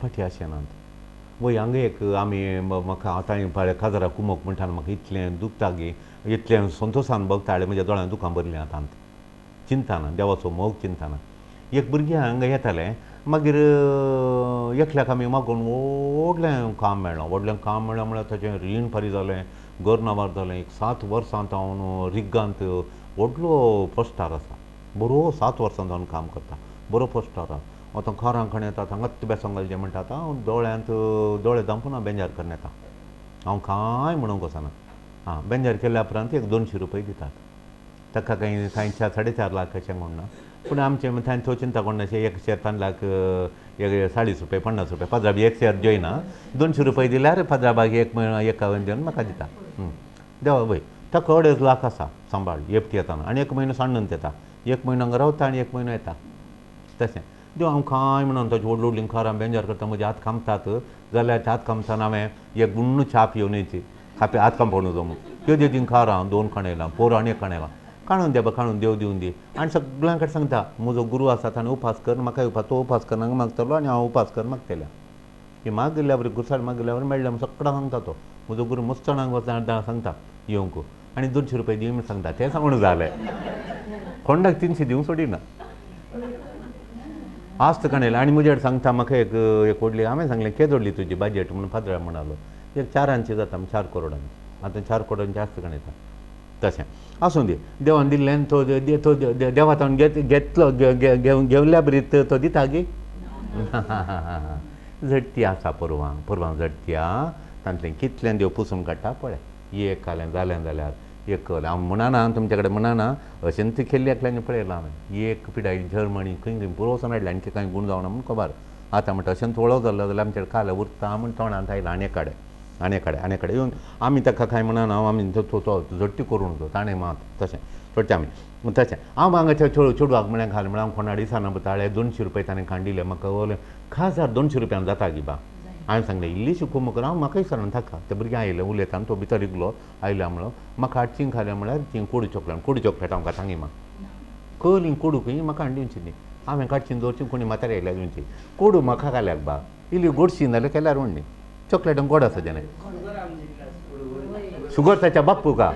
फाटीं आशेनात वय हांगा एक आमी म्हाका आतां पळय काजाराक कुमोक म्हणटा म्हाका इतलें दुखता गे इतलें संतोशान बगता म्हज्या दोळ्यांत दुकां भरलीं आतां चिंतना देवाचो मोग चिंतना. एक भुरगें हांगा येतालें मागीर एकल्याक आमी मागून व्हडलें काम मेळ्ळें व्हडलें काम मेळ्ळें म्हळ्यार ताचें रीण फारीक जालें घर नाबार जालें. एक 7 वर्सां हांव रिगांत व्हडलो पोस्टार आसा, बरो 7 वर्सां जावन काम करता, बरो पोस्टार आसा. आतां कारां खण येता हांगाच बेसांग घालचें म्हणटा. आतां हांव दोळ्यांत दोळे धांपून हांव बेंजार करून येता, हांव कांय म्हणूंक वचना. आं बेंजार केल्या उपरांत एक 200 रुपया दितात ताका. कांय कांय 4 4.5 लाख अशें म्हण ना, पूण आमचें थंय तो चिंता कोण अशें 1 शेर 3 लाख 1 40 रुपया 50 रुपया पाद्राब 1 शेर जोयना. 200 रुपया दिल्यार पाद्राबाक एक म्हयनो एक दिवन म्हाका दिता. देवा वय ताका 2.5 लाख आसा सांबाळ एकटी येताना आनी 1 म्हयनो सांडून येता, 1 म्हयनो हांगा रावता आनी 1 म्हयनो येता. तशें देव हांव कांय म्हणून ताची व्हडली व्हडली कारां बेंजार करता. म्हजे हात खामतात जाल्यार हात खामताना हांवें एक गुण्ण च्या पिवन येयची खापे हात खांपोवन जावं त्यो ती कारां 2 खाणेलां पोर आनी 1 खाणेलां काणून दे बा काणून देव दिवन दी. आनी सगळ्यां कडेन सांगता म्हजो गुरू आसा ताणें उपास कर, म्हाकाय उपास, तो उपास करना मागतलो आनी हांव उपास कर मागतलें. ही मागिल्ल्या बरी गुरसाळ मागिल्ल्या बरी मेळ्ळें म्हूण सगळ्यांक सांगता तो. म्हजो गुरू मस्त वचना सांगता येवंक आनी 200 रुपया दी म्हूण सांगता. तें सांगून जालें कोंडाक 300 दिवंक सोडिना आस्त काणयलें. आनी म्हजे कडेन सांगता म्हाका एक एक व्हडली हांवें सांगलें केदो व्हडली तुजी बजट म्हणून फादरा म्हणालो एक 4 जाता 4 करोडांची. आतां 4 करोडांची आस्त काणयता. तशें आसूं दी देवान दिल्ल्यान तो तो देवा तावन घेतलो घेवल्या बरी तो दिता गी. झडटी आसा परवां परवां झडटी आ तांतलें कितलें देव पुसून काडटा पळय. एक खालें जालें जाल्यार एक हांव म्हणना तुमचे कडेन म्हणना अशें ती केल्ली एकल्यान पळयलां हांवें. एक पिडाय जर्मनी खंय खंय पुरो वचोन हाडलें आनी कांय गूण जावना म्हूण खबर. आतां म्हणटा अशें थोडो जाल्लो जाल्यार आमचे खालें उरता म्हूण तोंडांत आयलां. आनी कडेन आनी कडेन आनी कडेन येवन आमी ताका कांय म्हणना आमी तो झडटी करूं तो ताणें मात तशें थोडचें आमी तशें हांव हांगा चेडवाक म्हळ्यार घाल म्हळ्यार हांव कोणा दिसाना ताळे 200 रुपया ताणें कांडिले म्हाका खाजार 200 रुपयान जाता गी बा. हांवें सांगलें इल्लीशी कुमक कर हांव म्हाका विचारून ताका ते भुरगें आयलें उलयता आनी तो भितर रिगलो आयल्या म्हणलो म्हाका हाडची खाल्या म्हळ्यार ती कोडू चॉकलेट कोडू चॉकलेट आमकां सांगी म्हाका कली कोडू खंय म्हाका हाडून दिवची न्ही. हांवें काडची दवरची कोणी म्हातारी आयल्यार दिवची कोडू म्हाका घाल्याक बा इल्ली गोडशी नाल्यार केल्यार म्हणली चॉकलेट गोड आसा जेणे शुगर ताच्या बाप्पू का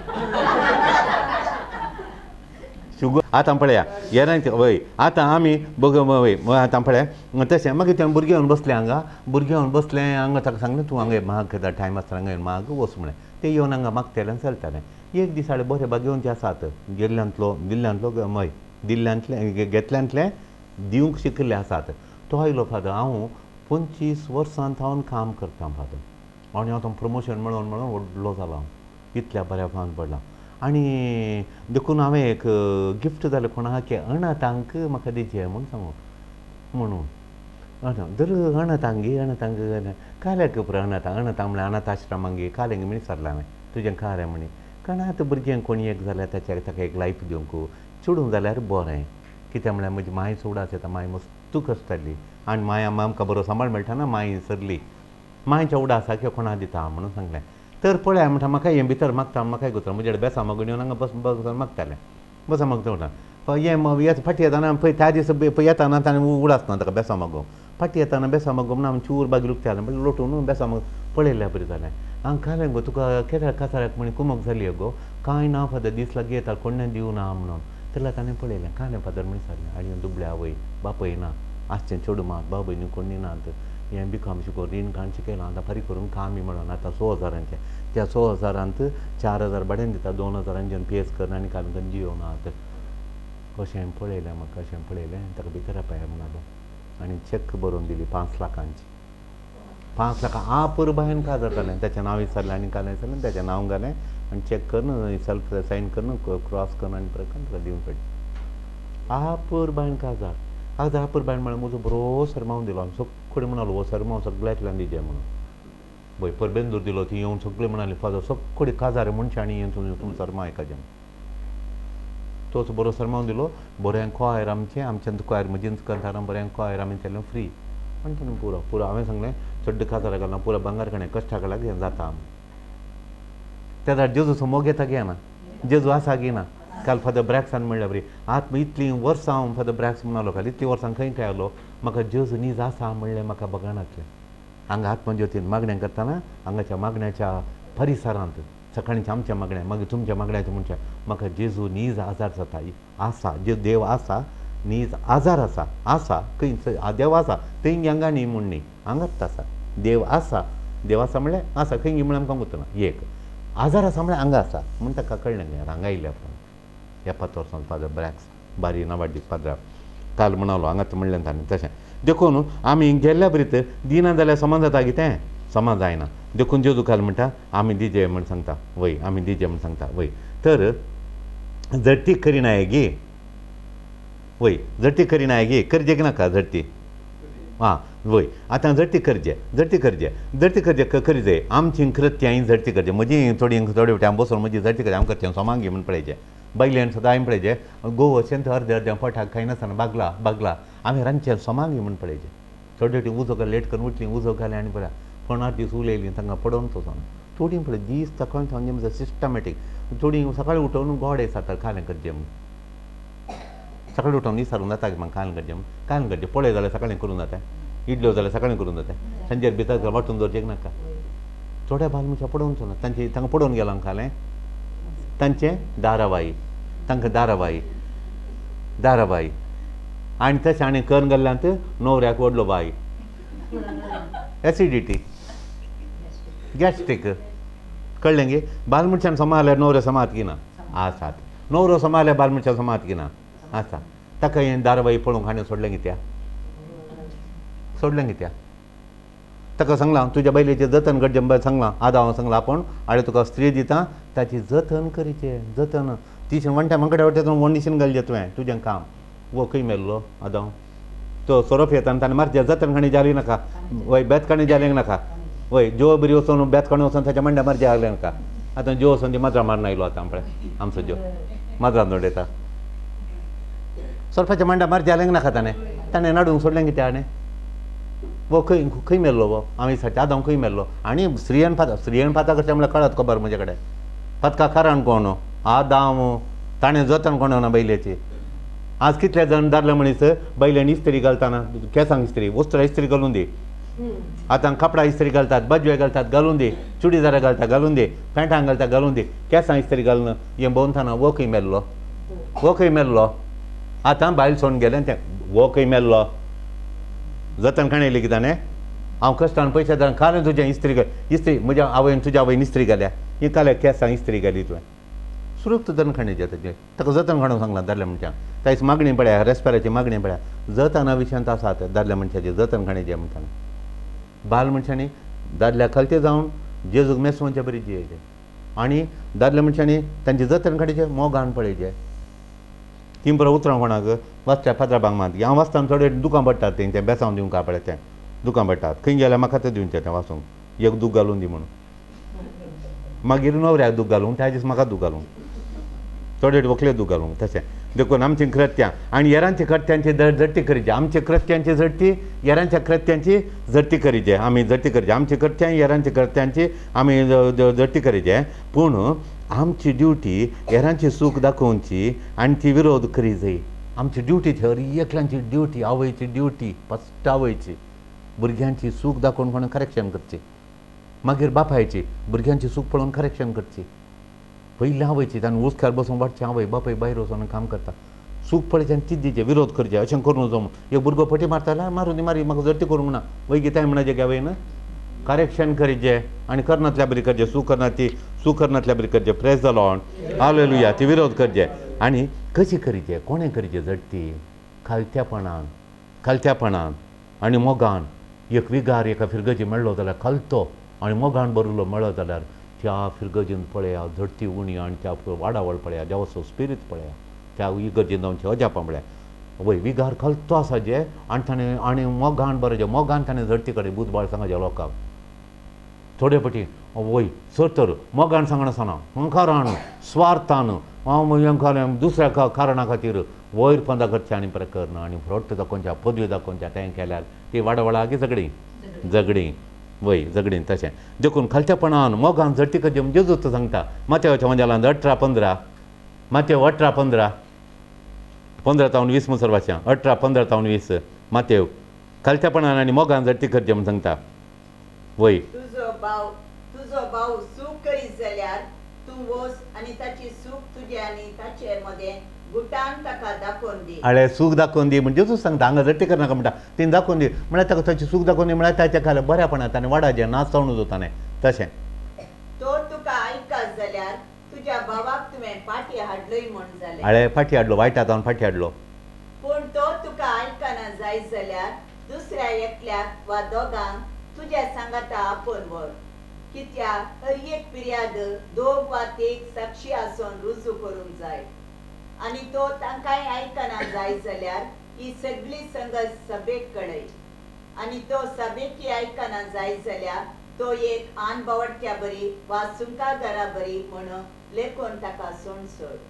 शुगर. आतां पळया येरांक वय आतां आमी बग वय आतां पळया तशें मागीर तें भुरगें येवन बसलें हांगा भुरगें येवन बसलें हांगा ताका सांगलें तूं हांगा माग घेता टायम आसतना हांगा येवन माग वच म्हळें. तें येवन हांगा मागतालें आनी चलतालें. एक दीस हाडे बरें बाग येवन ते आसात गेल्ल्यांतलो दिल्ल्यांतलो हय दिल्ल्यांतलें घेतल्यांतलें दिवंक शिकिल्ले आसात. तो आयलो फादर हांव 25 वर्सां थावन काम करता फादर आनी हांव प्रमोशन मेळोन मेळोन व्हडलो जाला हांव इतल्या बऱ्या फावन पडला आनी देखून हांवें एक गिफ्ट जालें कोणाक अनाथांक म्हाका दिचें म्हूण सांगू म्हणून दर अनाथांगी अनाथांक काल्याक पुरो अनाथांक अनाथांक म्हळ्यार अनाथ आश्रमांगी काल्यांक म्हणी सरलां हांवें तुजें कार्य म्हणी कारण आतां भुरग्यांक कोणी एक जाल्यार ताच्या ताका एक लायफ दिवंक चेडूं जाल्यार बरें कित्याक म्हळ्यार म्हजी मांय चड आसा मांय मस्तू कश्टाली आनी मांय आमकां बरो सांबाळ मेळटा ना मांय सरली मांयच्या उडा आसा की कोणा दिता म्हणून सांगलें. तर पळय म्हणटा म्हाका हें भितर मागता म्हाकाय गुत्र म्हजे कडेन बेसां मागून येवन हांगा बस बस मागतालें बसा मागता म्हणटा हें फाटी येताना पळय त्या दीस पळय येताना ताणें उडासना ताका बेसां मागोवंक फाटी येताना बेसां मागोवंक म्हणून आमी चूर बागी लुकतालें म्हणल्यार लोटून बेसां माग पळयल्या बरें जालें. हांव खालें गो तुका केद्या कासाराक म्हणी कुमक जाली गो कांय ना फादर दीस लागीं येता कोण्णें दिवना ना म्हणून तेन्ना ताणें पळयलें कालें फादर म्हणी सांगलें आनी दुबळ्या आवय बापय ना आसचें चेडूं मात बाबय न्हू कोणी नात हें बिकॉम शिकोवन रीण काडून शिकयलां आतां फारीक करूंक कामी मेळना आतां 6,000 त्या 6,000 4,000 भाड्यान दिता 2,000 पी एस करून आनी काल करून जियोनात अशें पळयलें म्हाका अशें पळयलें ताका भितर आपया म्हणालो आनी चॅक बरोवन दिली 5 लाखांची 5 लाखां आपुरबायन काजार जालें ताचें नांव विचारलें आनी कालें विचारलें ताचें नांव घालें आनी चॅक करून सेल्फ सायन करून क्रॉस करून आनी परत ताका दिवंक पडलें. आपुरबायन काजार आज आपुरबायन म्हळ्यार म्हजो बरो सरमाव दिलो आनी सगळे म्हणालो हो सरमाव सगळ्यांतल्यान दिजे म्हणून पळय परबेंदूर दिलो ती येवन सगळे म्हणाले फादर सगळे काजार मनशांनी येवन तुमचो सरमाव आयकाचें तोच बरो सरमाव दिलो. बरें कोयर आमचें आमच्यान कोयर म्हजेंच करता बरें कोयर आमी केलें फ्री आनी ताणें पुरो पुरो हांवें सांगलें चड काजारा घालना पुरो भांगर कणें कश्टाक लागून जाता आमी तेन्ना जेजूचो मोग येता की ना जेजू आसा की ना. काल फादर ब्रॅक्सान म्हणल्यार बरी आत्मा इतलीं वर्सां हांव फादर ब्रॅक्स म्हणालो काल इतलीं वर्सां खंय खंय आयलो म्हाका जेजू नीज आसा म्हणलें म्हाका बगनातलें. हांगा आत्मज्योतीन मागणें करतना हांगाच्या मागण्याच्या परिसरांत सकाळीं आमच्या मागण्या मागीर तुमच्या मागण्याचें म्हणचे म्हाका जेजू नीज आजार जाता आसा जे देव आसा नीज आजार आसा आसा खंय देव आसा थंय हांगा न्ही म्हूण न्ही हांगाच आसा देव आसा देव आसा म्हणल्यार आसा खंय म्हळ्यार आमकां गुतना एक आजार आसा म्हळ्यार हांगा आसा म्हूण ताका कळ्ळें न्ही हांगा आयिल्ल्या उपरांत. ह्या पातोर फादर ब्रॅक्स बारी नावाडीक पाद्रा काल म्हणालो हांगाच म्हणलें ताणें तशें. देखून आमी गेल्ल्या बरीत दिना जाल्यार समा जाता कितें समा जायना. देखून जेजू काल म्हणटा आमी दिजे म्हण सांगता वय, आमी दिजे म्हण सांगता वय. तर झडटी करिनाय गी वय, झडटी करिनाय गी, करचे की नाका झडटी? आं वय, आतां झडटी करचे, झडटी करचे, झडटी करचे करी जाय. आमची कृत्यां झडटी करचे, म्हजी थोडी थोडे फावटी हांव बसून म्हजी झडटी करचे, आमकां तें सोमांगी म्हण पळयचें, बायल्यान सदां हांवें पळयचें गोव अशें अर्दें अर्दें पोटाक खायनासतना बागला बागला आमी रांदचें सोमांगी म्हण पळयचें. थोडे फावटी उजो घाल लेट करून उठलीं उजो घालें आनी बरें फोणार दीस उलयलीं तांकां पडोवन वचोन थोडीं पळय दीस सकाळीं म्हणजे सिस्टमॅटीक थोडीं सकाळीं उठोवन गोडे जाता खालें करचें म्हूण, सकाळीं उठोवन विचारूंक जाता की म्हाका खालें करचें म्हूण, खालें करचें पळय जाल्यार सकाळीं करूंक जाता, इडल्यो जाल्यार सकाळीं करूंक जाता, सांजेर भितर वांटून दवरचें नाका. थोड्या बायल मनशां पडोवन वचना तांचे तांकां पडोवन गेलां खालें तांचें दारावाई, तांकां दारावाई दाराबाई आनी तशें आनी करून गेल्ल्यांत न्हवऱ्याक व्हडलो बाय एसिडिटी गॅस्ट्रीक कळ्ळें गे. बाल मनशान समा जाल्यार न्हवरो समात की ना आसात, न्हवरो समा जाल्यार बाल मनशान समात की ना आसा. ताका हें दाराबाई पळोवंक हाणें सोडलें कित्या, सोडलें कित्या? ताका सांगलां तुज्या बायलेचें जतन करचें म्हणून सांगलां, आदां हांव सांगलां आपूण हाडे तुका स्त्री दिता ताची जतन करचें, जतन तिशें वणट्या मंकड्या वट्या वणीशीन घालचें तुवें तुजें काम. वो खंय मेल्लो आदां तो सोरोप येता आनी ताणें मारचें जतन खाणी जाली नाका वय, बेत खाणी जालें नाका वय, ज्यो बरी वचोन बेत खाणी वचोन ताच्या मांड्या मारचें लागलें नाका. आतां ज्यो वचोन ती माजरां मारून आयलो आतां पळय आमचो ज्यो माजरां दवरता सोरपाच्या मांड्या मारचें जालें नाका ताणें, ताणें नाडूंक सोडलें कित्याक हाणें? वो खंय खंय मेल्लो वो आमी साठी आदां खंय मेल्लो? आनी स्त्रियन फाता स्त्रियन फाता कशें म्हणल्यार कळत खबर म्हजे कडेन फातका कारण कोण आदांव ताणें जतन कोण ना बैलेची. आज कितले जाण दादले मनीस बैल्यान इस्त्री घालतना केंसांक इस्त्री वस्त्रां इस्त्री घालून दी, आतां कपडा इस्त्री घालतात, बाजवे घालतात घालून दी, चुडीदारां घालता घालून दी, पॅन्टां घालता घालून दी, केंसां इस्त्री घालून हें भोंवतना वो खंय मेल्लो, वो खंय मेल्लो? आतां बायल सोडून गेलें तें वो खंय मेल्लो? जतन खाण येयली की ताणें हांव कश्टान पयशे दिना खालें तुजें इस्त्री इस्त्री म्हज्या आवयन तुज्या आवयन इस्त्री घाल्या ही काल्या केंसां इस्त्री घाली तुवें सुरक्त जतन खाणेचें ताचें ताका जतन खाणूंक सांगलां दादल्या मनशांक. ताची मागणी पळया रेस्पेराची मागणी पळया जतना विशयांत आसात दादल्या मनशाची जतन खाणेचें म्हणटाना बाल मनशांनी दादल्या खालते जावन जेजूक मेसोवचे बरी जियेले आनी दादल्या मनशांनी तांची जतन खाणेचें मोगान पळयचें. तीं बरो उतरां कोणाक वाचल्या फातरा बांग मात हांव वाचतना थोडे दुकां पडटात तें तें बेसांव दिवंक पळय तें दुकां पडटात खंय गेल्यार म्हाका तें दिवचें तें वाचूंक एक दूख घालून दी म्हणून मागीर न्हवऱ्याक दूख घालूंक त्या दीस म्हाका दूख घालूंक थोडे व्हंकले दूख घालूंक तशें. देखून आमची कृत्यां आनी हेरांच्या कृत्यांची झडटी करची, आमच्या कृत्यांची झडटी हेरांच्या कृत्यांची झडटी करची, आमी झडटी करची आमची कृत्यां हेरांच्या कृत्यांची आमी झडटी करची. पूण आमची ड्युटी हेरांची सूख दाखोवची आनी ती विरोध करी जाय. आमची ड्युटी हर एकल्यांची ड्युटी, आवयची ड्युटी फस्ट आवयची भुरग्यांची सूख दाखोवन कोण करेक्शन करची, मागीर बापायची भुरग्यांची सूख पळोवन करेक्शन करची. पयलीं आवयची ताणें हुस्क्यार बसून वाडचें आवय बापाय भायर वचोन काम करता सूख पळयचें आनी तीच दिचें विरोध करचें अशें करूं नजो. एक भुरगो फटी मारता जाल्यार मारून दी मारी म्हाका झडटी करूंक ना वय कितें म्हणचें गे आवयन करेक्शन करचें आनी करनातल्या बरी करचें, सूख करना ती सूख करनातल्या बरी करचें. प्रेज the Lord hallelujah. ती विरोध करचें आनी कशी करचें कोणें करचें झडटी खालत्यापणान, खालत्यापणान आनी मोगान. एक विगार एका फिरगजी मेळ्ळो जाल्यार खालतो आनी मोगान भरिल्लो मेळ्ळो जाल्यार त्या फिरगजीन पळया झडटी उणी आनी त्या वाडावळ पळया देवाचो स्पिरीत पळया त्या इगर्जेन जावचे अजापां पळया वय विगार खालतो आसा जे आनी ताणें आनी मोगान बरें जे मोगान ताणें झडटी कडेन बुधबाळ सांगाचे लोकांक थोडे पटी वय सर तर मोगान सांगनासतना हंकारान स्वार्थान हांव दुसऱ्या कारणा खातीर वयर पंदा करचें आनी प्रकरण आनी फ्रॉट दाखोवच्या पदवी दाखोवच्या तें केल्यार ती वाडावळा की झगडीं झगडीं वय झगडीं तशें. देखून खालच्यापणान मोगान झडटी करचें म्हणजे जेजूच सांगता माथ्याच्या मंजालान 18:15 माथेव 18:15 15 तावन 20 मुसर वाचया 18 15 तावन 20 माथेव खालच्यापणान आनी मोगान झडटी करचें म्हूण सांगता वय. तुजो भाव सूख करीत जाल्यार तूं वच आनी ताची सूख तुजे आनी ताचे मदें गुटान ताका दाखोवन दी. आळे सूख दाखोवन दी म्हणजे तूं सांगता हांगा झडटी करनाका म्हणटा तिणें दाखोवन दी म्हळ्यार ताका ताची सूख दाखोवन दी म्हळ्यार ताच्या खाला बऱ्यापणान ताणें वाडाचें नाच जावन वता तशें. तो तुका आयकत जाल्यार तुज्या भावाक तुवें फाटी हाडलोय म्हूण जालें. आळे फाटी हाडलो, वायटा जावन फाटी हाडलो. पूण तो तुका आयकना जाय जाल्यार दुसऱ्या एकल्याक वा दोगांक तुज्या सांगाता आपोवन व्हर, कित्याक हर एक फिर्याद दोग वा तीग साक्षी आसून रुजू करूंक जाय. आनी तो तांकांय आयकना जाय जाल्यार ही सगळी संगत सभेक कळय. आनी तो सभेकी आयकना जाय जाल्यार तो एक आन बावडक्या बरी वा सुंकागरा बरी म्हणून लेखून ताका सोड सोड.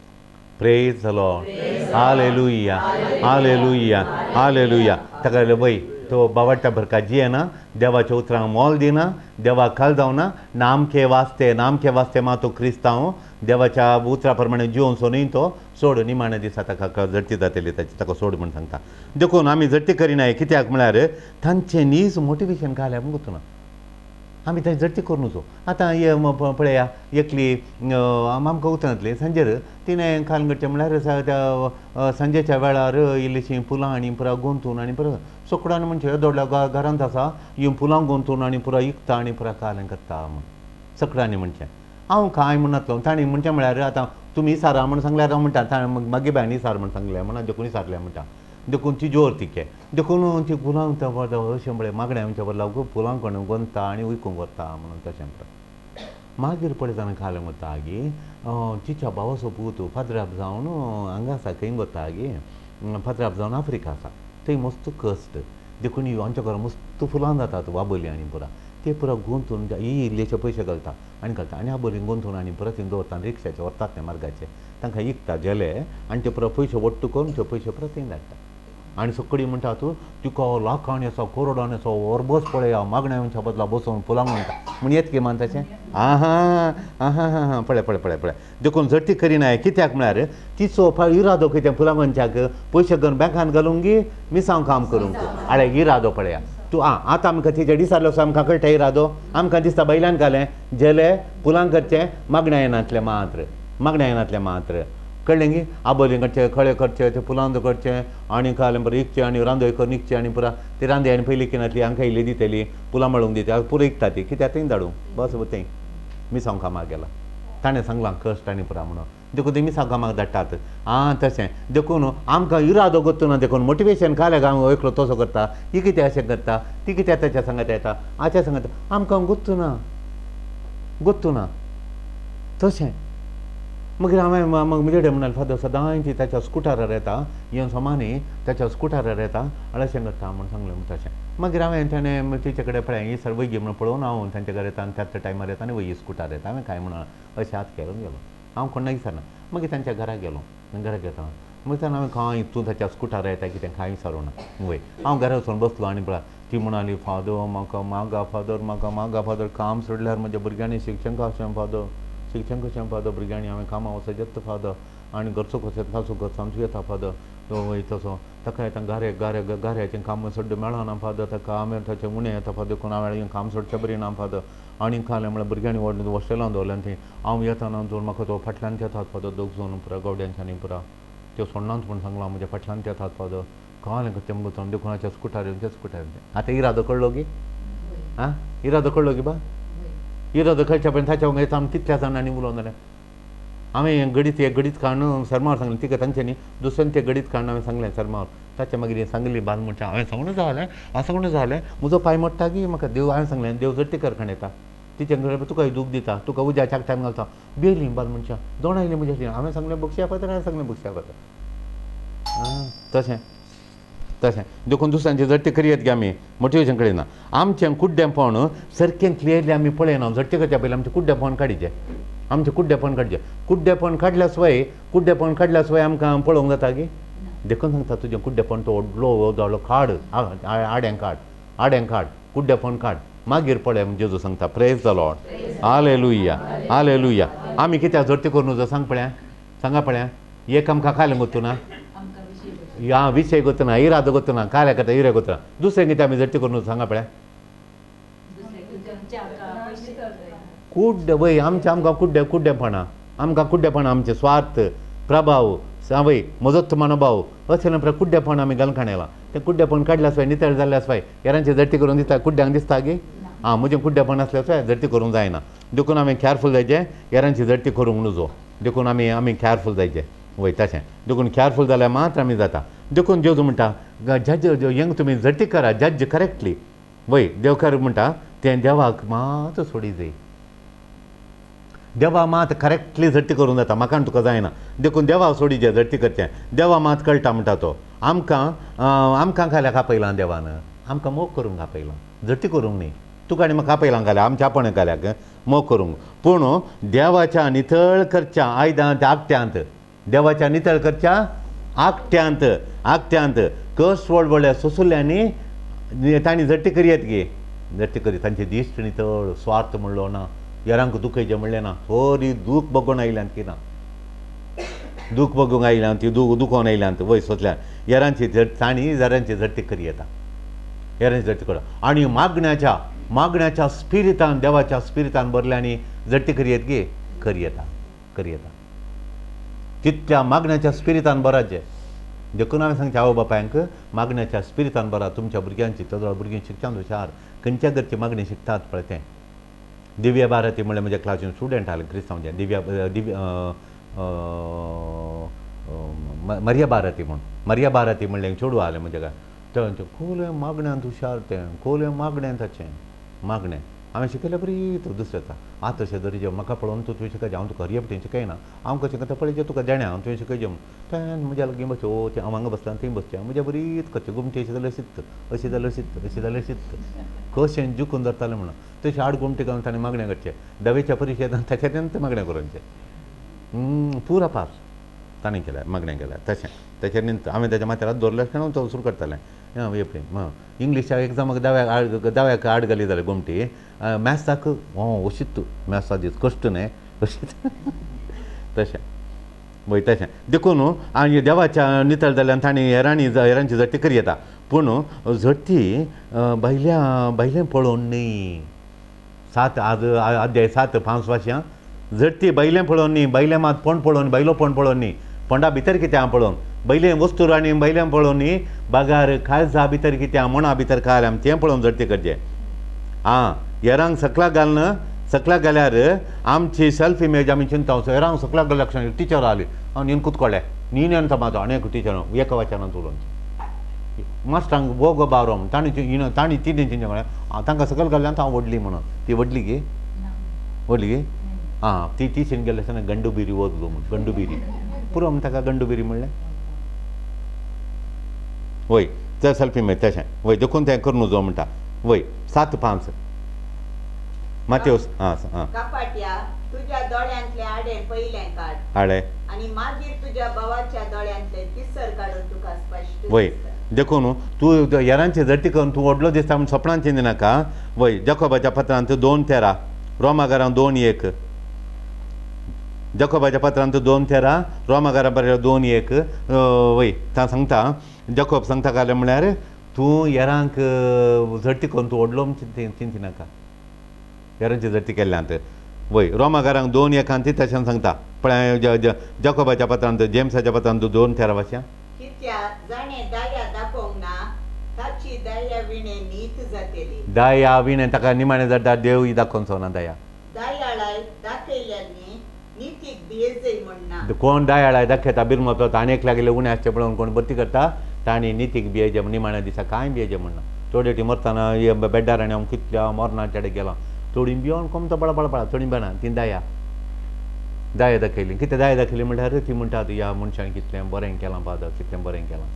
Praise the Lord. Hallelujah, hallelujah, hallelujah. ताका वय तो बावडटा भरका जियेना, देवाच्या उतरांक मोल दिना, देवाक खाल जावना, नामके वास्ते नामके वास्ते मा तो क्रिस्तांव देवाच्या उतरा प्रमाणे जिवनसो न्ही तो सोड. निमाण्या दिसा ताका जडती जातली ताची, ताका सोड म्हूण सांगता. देखून आमी जडती करिनाय, कित्याक म्हळ्यार तांचें नीज मोटिवेशन घाल्या म्हूण ना, आमी थंय जडती करून वचूं. आतां हे पळया एकली आमकां उतरांतली सांजेर तिणें खाल करचें म्हळ्यार त्या सांजेच्या वेळार इल्लीशीं फुलां आनी पुरा गुंतून आनी पुरा सोकडान म्हणचे दोडल्या घरांत आसा ही फुलां गुंतून आनी पुरा इकता आनी पुरा कालें करता म्हूण सकडांनी म्हणचें. हांव कांय म्हणनातलो तांणी म्हणचें म्हळ्यार आतां तुमी सारा म्हूण सांगल्यार हांव म्हणटा मागीर बायनी सार म्हूण सांगलें म्हणून देखून सारलें म्हणटा. देखून ती जोर तिके देखून ती फुलां अशें पळय मागण्या आमच्या बदला फुलां कोण गोंता आनी विकूंक व्हरता म्हणून तशें म्हणटा. मागीर पळयतना खालें वता गी तिच्या भावाचो पूत फादराब जावन हांगा आसा, खंय वता गी फादराब जावन आफ्रिका आसा, थंय मस्त कश्ट. देखून आमच्या घरा मस्त फुलां जातात वाबोली आनी पुरा ते पुरा गुंतून ही इल्लेशे पयशे घालता आनी घालता आनी आबोली गुंतून आनी परत थंय दवरता आनी रिक्षाचे व्हरतात ते मार्गाचे तांकां इकता जेले आनी ते पुरा पयशे वट्टू करून ते पयशे परत थंय धाडटा. आनी सगळीं म्हणटा तूं तुका लाखांनी आसा करोडांनी आसा वरबस पळया मागण्यांच्या बदला बसोवन फुलां म्हणटा म्हण येत की मान तशें. आहा आहा हा हा पळय पळय पळय पळय. देखून झडती करिनाय, कित्याक म्हळ्यार तिचो इरादो कितें फुलां गोंच्याक पयशे घेवन बँकान घालूंक गी मिसांव काम करूंक. आळे इरादो पळया तूं. आं आतां आमकां तिचे दिसालो आमकां कळटा इरादो, आमकां दिसता बैलान घालें जेले फुलां करचें मागण्या येनातलें मात्र, मागण्या येनातलें मात्र कळ्ळें गी. आबोलीं करचें, खळे करचें, ते फुलां करचें आनी खालें बरें इकचें आनी रांदोय करून इकचें आनी पुरा ती रांदे आनी पयलीं किनातली हांकां इल्ली दितली फुलां मळूंक दिता पुरो इकता ती कित्याक थंय धाडूं बस थंय मिसांव कामाक गेला ताणें सांगलां कश्ट आनी पुरा म्हणून देखून ती मिसांव कामाक धाडटात. आं तशें देखून आमकां इरादो गोत्तू ना, देखून मोटिवेशन खालें गांव एकलो तसो करता, ही कितें अशें करता, ती कितें ताच्या सांगात येता आच्या सांगात, आमकां गोत्तू ना गोत्तू ना तशें. मागीर हांवें म्हजे कडेन म्हणाले फादर सदांय ती ताच्या स्कुटरार येता येवन सोमानी ताच्या स्कुटरार येता आनी अशें करता म्हूण सांगलें तशें. मागीर हांवें ताणें तिचे कडेन पळय ही सर वैगी म्हणून पळोवन हांव तांच्या घरा येता आनी त्याच टायमार येता आनी वैगी स्कुटर येता. हांवें कांय म्हणून अशें हात केलो गेलो हांव कोणाक विचारना. मागीर तांच्या घरा गेलो, घरा घेता मागीर तेन्ना हांवें कांय तूं ताच्या स्कुटरार येता कितें कांय विचारूं ना वय. हांव घरा वचून बसलो आनी पळय ती म्हणाली फादर म्हाका मागा फादर म्हाका मागा फादर काम सोडल्यार म्हज्या भुरग्यांनी शिक्षण कशें फादर शिक्षण कशें फादर भुरग्यांनी हांवें कामां वचत फादर आनी घरचो कसो ताचो घर समजू येता फादर तो वय तसो ताका येता गारे गारे गाऱ्याचें काम सोड्ड मेळना फादर ताका हांवें ताचें उणें येता फादर देखून हांवें काम सोडचें बरें ना फादर. आनी खालें म्हळ्यार भुरग्यांनी व्हडलें हॉस्टेलान दवरलें थंय हांव येताना जोड म्हाका तो फाटल्यान येतात फादर दोग जाण पुरा गावड्यांच्यानी पुरा त्यो सोडनात म्हूण सांगलां म्हज्या फाटल्यान येतात फादर कळ्ळें तें मुगो देखून हाच्या स्कुटर येवन ते स्कुटर येवन. आतां इरादो कळ्ळो गी आं इरादो कळ्ळो गी बा इरादो कळच्या पयलीं ताच्या वांगडा येता आमी कितल्या जाणांनी उलोवन जाल्यार हांवें गडीत एक गडीत काडून सरमार सांगलें तिका तांच्यांनी दुसऱ्यान तें गडीत काडून हांवें सांगलें सरमार ताच्या मागीर सांगली बाल म्हणटा हांवें सांगून जालें हांव सांगून जालें म्हजो पांय मोडटा की म्हाका देव हांवें सांगलें देव जर ती करखण येता तिच्या घर तुका दूख दिता तुका उज्या टायम घालता बेली बाल मनशां दोन आयली म्हज्या हांवें सांगलें बक्षिया पात्र हांवें सांगलें बक्षिया पात्र आं तशें तशें देखून दुसऱ्यांचे जट्टी करयत गे आमी मोटिवेशन करिना आमचें कुड्डेपण सारकें क्लियरली आमी पळयना जट्टी करच्या पयलीं आमचें कुड्डेपण काडीचें आमचें कुड्डेपण काडचें कुड्डेपण काडल्या शिवाय कुड्डेपण काडल्या शिवाय आमकां पळोवंक जाता की देखून सांगता तुजें कुड्डेपण तो व्हडलो जालो काड आड्यां काड आड्यां काड कुड्डेपण काड मागीर पळय जेजू सांगता प्रेज the Lord hallelujah hallelujah. आमी कित्याक जट्टी करून जो सांग पळया सांगा पळया एक आमकां खालें गोतू ना या विशय गोतना इरादो गोतना कार्य करता इरा गोतना दुसरें कितें आमी जट्टी करून सांगा पळया कुड्डे वय आमचें आमकां कुड्डे कुड्डेपणां आमकां कुड्डेपणां आमचें स्वार्थ प्रभाव वय म्हजोच मनोभाव अशें ना कुड्डेपण आमी घालून येयलां तें कुड्डेपण काडल्या शिवाय नितळ जाल्ल्या शिवाय हेरांची जट्टी करून दिसता कुड्ड्यांक दिसता की आं म्हजें कुड्डेपण आसल्या शिवाय जट्टी करूंक जायना देखून हांवें केअरफूल जायचें हेरांची जट्टी करूंक नुजो. देखून आमी आमी केअरफूल जायचे वय तशें. देखून केअरफूल जाल्यार मात्र आमी जाता. देखून जेजू म्हणटा जज हेंग तुमी झडटी करा, जज करेक्टली. वय देवकर म्हणटा तें देवाक मात सोडी जाय, देवा मात करेक्टली झडटी करूंक जाता, म्हाका आनी तुका जायना. देखून देवा सोडी जे झडटी करचें, देवा मात कळटा म्हणटा तो. आमकां आमकां खाल्याक आपयलां देवान, आमकां मोग करूंक आपयलां, झडटी करूंक न्ही. तुका आनी म्हाका आपयलां घाल्या आमच्या आपण घाल्याक मोग करूंक. पूण देवाच्या नितळ करच्या आयदांत आगट्यांत, देवाच्या नितळ करच्या आगट्यांत आगट्यांत कस व्हड व्हडल्या सोसुल्ल्यांनी तांणी झडटी करयत गे, झडटी करी. तांची दिश्ट नितळ, स्वार्थ म्हणलो ना, हेरांक दुखयचें म्हणलें ना, थोडी दूख बगोवन आयल्यांत की ना, दूख बगूंक आयल्यांत ती दुखोवन आयल्यांत वय सोंसल्यान. हेरांची तांणी हेरांची झडटी करी येता, हेरांची झडटी करा. आनी मागण्याच्या मागण्याच्या स्पिरितान, देवाच्या स्पिरितान भरल्या आनी झडटी करी येत गे, करी येता, करी येता. तितल्या मागण्याच्या स्पिरितान बराचें. देखून हांवें सांगचें आवय बापायंक मागण्याच्या स्पिरितान बरा तुमच्या भुरग्यांची. तेदोळ भुरगीं शिकच्यान हुशार, खंयच्या घरची मागणी शिकतात पळय तें. दिव्या भारती म्हणल्यार म्हज्या क्लासीन स्टुडंट आसले क्रिस्तांवचे, दिव्या दिव्य मरिया भारती म्हूण, मरिया भारती म्हणलें चेडूं आसलें म्हज्या घरा. तें खोल मागण्यांत हुशार, तें खोल मागणें ताचें मागणें हांवें शिकयलें बरी तूं दुसरें येता. आतां तशें दरेजे म्हाका पळोवन तूं तुवें शिकयचें, हांव तुका हरये पटेन शिकयना, हांव कशें करता पळयचें तुका देणें हांव तुवें शिकयचें म्हूण. तें म्हज्या लागीं बसचें, ओ तें हांव हांगा बसलां थंय बसचें, म्हज्या बरीच करचें, गुमटी अशी जाल्यार शित्त, अशी जाल्यार शित्त, अशी जाल्यार शित्त, कशें जुकून धरतालें म्हणून. तशें आड गुमटी घालून ताणें मागणें करचें. दवेच्या परिशेदान ताचें तें मागणें करूंचें, पुरा पास ताणें केल्या मागणें केल्या. तशें तेचेर निंत हांवें ताच्या माथ्यार हात दवरले आसतना तो सुरू करतालें. इंग्लिशच्या एग्जामाक दाव्याक दाव्याक आड घाली जाल्यार गोमटी, मॅथ्साक अशीच मॅथ्सा दीस कश्ट न्हय अशीच तशें वय तशें. देखून आनी देवाच्या नितळ जाल्यान तांणी हेरांनी हेरांची झडटी करी येता. पूण झडटी भायल्या भायलें पळोवन न्ही. 7 आज अध्याय 7 5 वाश्यां झडटी भायलें पळोवन न्ही, भायलें मात पोंड पळोवन, भायलो पोंड पळोवन न्ही, पोंडा भितर कितें आहा पळोवन, भायलें वस्तू आनी भायलें पळोवन न्ही, बागार काळजा भितर कितें आहा, मना भितर काय आहा तें पळोवन झडटी करचें. आं हेरांक सकलाक घालना, सकलाक घाल्यार आमची सेल्फ इमेज आमी चिंता, हेरांक सकलाक घालल्या लक्षां टिचर आली आनी नीन कुतकोळ्ळे नीन म्हाजो आनी एक टिचर एका वाचनांत उलोवन मास्टरांक वो गो बावरो म्हूण तांणी तांणी तिणें चिंतचें म्हळ्यार तांकां सकयल घाल्ल्यान हांव व्हडली म्हणून. ती व्हडली गे, व्हडली गे, आं ती टिचरीन गेल्ले आसतना गंडुबिरी वचलो म्हूण, गंडुबिरी पुरो म्हण ताका गंडुबिरी म्हणलें. वय ते सेल्फ इमेज तशें वय. देखून तें करून जो म्हणटा वय 7 5 मातेवस. आं आं कपाट्या तुज्या दोळ्यांतलें आडें पयलें काड आडे आनी मागीर तुज्या भावाच्या दोळ्यांतलें किसर काडून तुका स्पश्ट वय. देखून तूं हेरांची झडटी करून तूं व्हडलो दिसता म्हूण सपनान चिंती नाका. वय जाकोबाच्या पत्रांत 2:13, रोमागारां 2:1, जाकोबाच्या पत्रांत 2:13, रोमागारां बरयल्या 2:1. वय तां सांगता जाकोब सांगता काय म्हळ्यार तूं हेरांक झडटी करून तूं व्हडलो म्हूण चिंती नाका, हेरांची झडटी केल्ल्यांत. वय रोमागारांक 2:1 ती तशें सांगता. पळय जाकोबाच्या पत्रांत, जेम्साच्या पत्रांत 2:13 वाश्यां. कित्याक जाणें दया दाखोवंक ना ताची दया विणें नीत जातली. दया विणें ताका निमाणें जाता देव दाखोवचो ना दया. दयाळाय दाखयल्यांनी नितीक भियेजय म्हण ना. कोण दयाळाय दाखयता बिरमतो ताणें एक लागले उणें आसचें पळोवन कोण भरती करता तांणी नितीक भियेजे निमाण्या दिसा कांय भियेजे म्हण ना. थोडे ती मरतना बेड्डार आनी हांव कितल्या मरणाच्या गेलां, थोडी भियोन कोमतो पळा पळा पळा, थोडी भियना ती दया दया दाखयली. कितें दया दाखयली म्हणल्यार ती म्हणटा ह्या मनशान कितलें बरें केलां फादर, कितलें बरें केलां,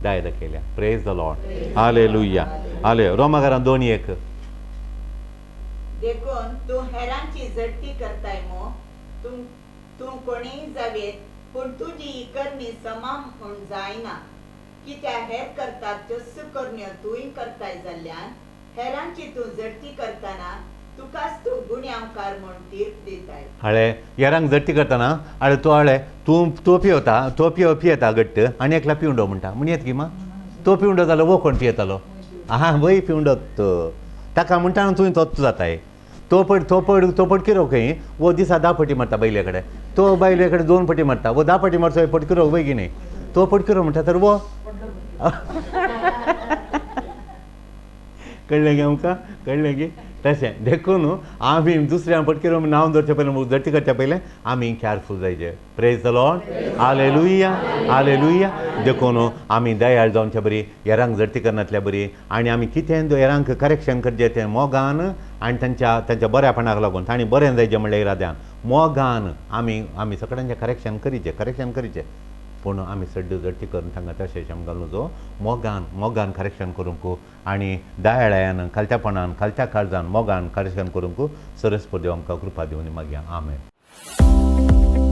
दया दाखयल्या. Praise the Lord, hallelujah, हाले. रोमागारां 2:1. देखून तूं हेरांची झडटी करताय मो, तूं तूं कोणीय जावेत पूण तुजी ही करणी समा म्हूण जायना. कित्याक हेर करतात त्योच करण्यो तूंय करताय जाल्ल्यान हेरांची तूं झडटी करतना तुकाच तूं गुन्यांवकार म्हूण तीर्प दिताय. हाळे हेरांक झडटी करतना हाळे तूं हाळे तूं तो पिवता, तो पियो पियेता घट्ट आनी एकला पिवंडो म्हणटा म्हण येत की मा तो पिवंडो जालो वो कोण पियेतालो आहा वय पिवंडो तो ताका म्हणटा तुवें तोच जाताय. तो पड तो पड तो पडकिरो खंय वो दिसा 10 पटी मारता बायले कडेन, तो बायले कडेन 2 पटी मारता, वो 10 पटी मारचो पडकिरो वय की न्ही, तो पडकिरो म्हणटा तर वो कळ्ळें गे आमकां, कळ्ळें गे. तशें देखून आमी दुसऱ्या पटकेर नांव दवरचे पयलें, जटी करच्या पयलें आमी कॅरफूल जायचे. Praise the Lord, hallelujah, hallelujah. देखून आमी दयाळ जावचे बरी, हेरांक जडती करनातल्या बरी, आनी आमी कितें हेरांक करेक्शन करचें तें मोगान आनी तांच्या तांच्या बऱ्यापणाक लागून, तांणी बरें जायचें म्हणल्यार इराद्यान मोगान आमी आमी सगळ्यांचें करेक्शन करीचें, करेक्शन करीचें. पूण आमी सड्ड जडती करून तांकां तशें आमकां घालूं, मोगान मोगान करेक्शन करूंक आनी दयाळायान, खालत्यापणान, खालत्या काळजान मोगान करेक्शन करूंक सरस्पती देव आमकां कृपा दिवन मागया. आमेन.